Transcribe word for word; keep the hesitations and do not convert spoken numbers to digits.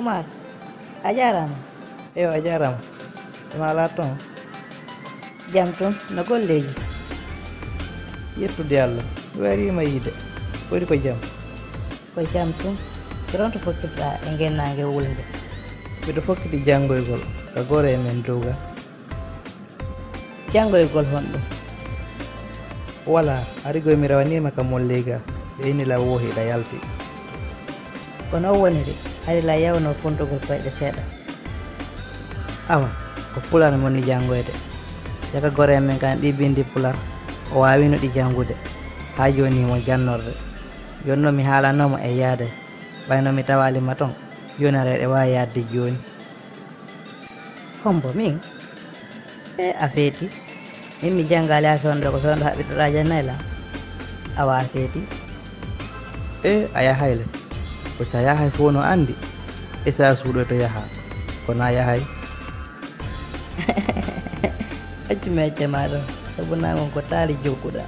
Mar, a jaaraama. Eyo, a jaaraama. Ema alaa toon? Jam toon, no golleeji? Yettude Allah, mi wariima yiide. Kodi ko jam? Ko jam tun. Ko toon to fokkitoɗaa e ngennaange wulnde? Miɗo fokkiti janngoygol ka goro e men dow ga. Janngoygol honɗum? Wala, arigoy mi rewaniima ka molleyga. Ɓe inni la woohi ɗa yalti. Ko noon woniri, hari la yawno fontugol koyɗe seeɗa. Awa, ko pular mo ni janngoyde. Jaka gore men kan ɗi bindi pular, o waawino ɗi janngude. Haa jooni mo jannorde. Jooni noon mi haalanoo mo e yaade. Ɓayno mi tawaali ma toon. Jooni areeɗe waawi yaadde jooni. Hombo min? E a feeti. Min mi janngaali haa fewndo ko fewndo haɓɓitoɗaa jannay la. Awa a feeti. E a yahay le. Ko ca yahay fof no anndi. E sa suuɗoyto yaha. Kono a yahay. Accu mi acca ma ɗon. Sabu nangon ko taali jogguɗa.